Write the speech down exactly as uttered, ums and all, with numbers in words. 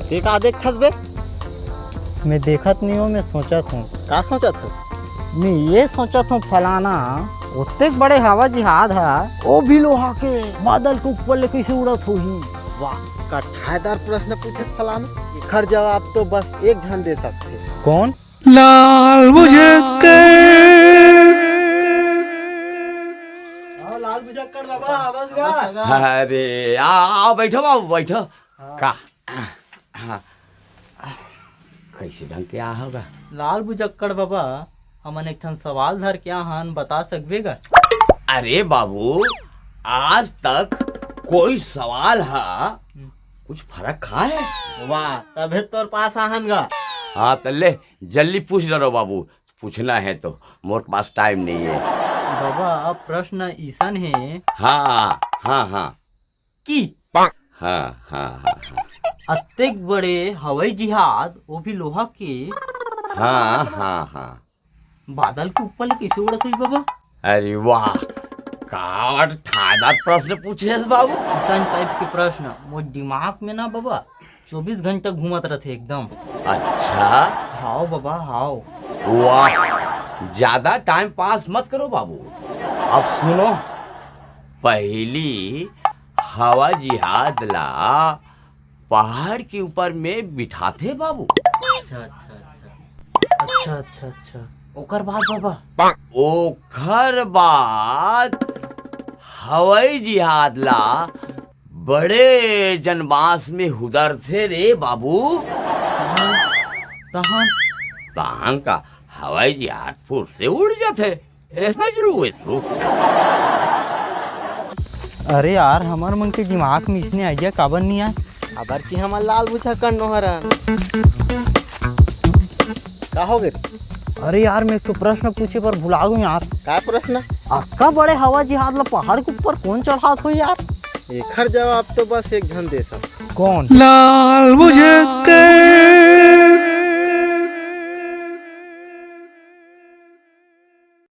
ते का देखथस बे? मैं देखत नहीं हूँ, मैं सोचत हूँ। का सोचत हस? मैं ये सोचत हूँ, फलाना ओतेक बड़े हवा जहाज है, वो भी लोहा के, बादल के ऊपर ले कैसे उड़त होही? वाह, का ठायदार प्रश्न पूछे फलाना। एखर जवाब तो बस एक झन दे सकथे। कौन? लाल बुझक्कड़। आओ लाल बुझक्कड़ बाबा, आवाज गा। अरे, आ, आ, बैठो बाबू, बैठो। हाँ। का? हाँ। कैसे ढंग के आ होगा? लाल बुझक्कड़ बाबा, हमन एक ठन सवाल धर के आहन, बता सकबे गा? अरे बाबू, आज तक कोई सवाल हा हम्म। कुछ फर्क खाए? वाह, तभे तोर पास आहन गा। हाँ, त ले, जल्दी पूछ डरो बाबू, पूछना है तो, मोर पास टाइम नहीं है। बाबा, अब प्रश्न ईसन है हाँ, हाँ, हाँ। कि हाँ, हाँ, हाँ, हाँ। अतेक बड़े हवाई जहाज, वो भी लोहा के, हाँ, हाँ, हाँ। बादल के ऊपर ले कैसे उड़त होही बाबा? अरे वाह, का ठायदार प्रश्न पूछे हस बाबू। ईसन टाइप के प्रश्न मोर दिमाग में ना बाबा, चौबीस घंटा घूमत रथे एकदम। अच्छा? हाव बाबा, हाव। वाह, ज्यादा टाइम पास मत करो बाबू। अब सुनो, पहली हवा जहाज ला पहाड़ के ऊपर में बिठाथे बाबू। अच्छा, अच्छा, अच्छा। अच्छा, अच्छा, अच्छा। ओकर बाद बाबा? ओकर बाद हवाई जहाज ला बड़े जनमास में हुदरथे रे बाबू। तहन? तहन? तहन का हवाई जहाज फुर से उड़ जाथे। ऐसा जरूर है सो। अरे यार, हमर मन के दिमाग में इसने आइडिया काबर नहीं आए? अबर कि हमर लाल बुझक्कड़ नोहरन। का हो गे? अरे यार, मैं एक ठो प्रश्न पूछे बर भुला गूं यार। का प्रश्न? अतका बड़े हवा जहाज ला पहाड़ के ऊपर कौन चढ़ात हो यार? एखर जवाब तो बस एक झन दे सकत। कौन? लाल बुझक्कड़।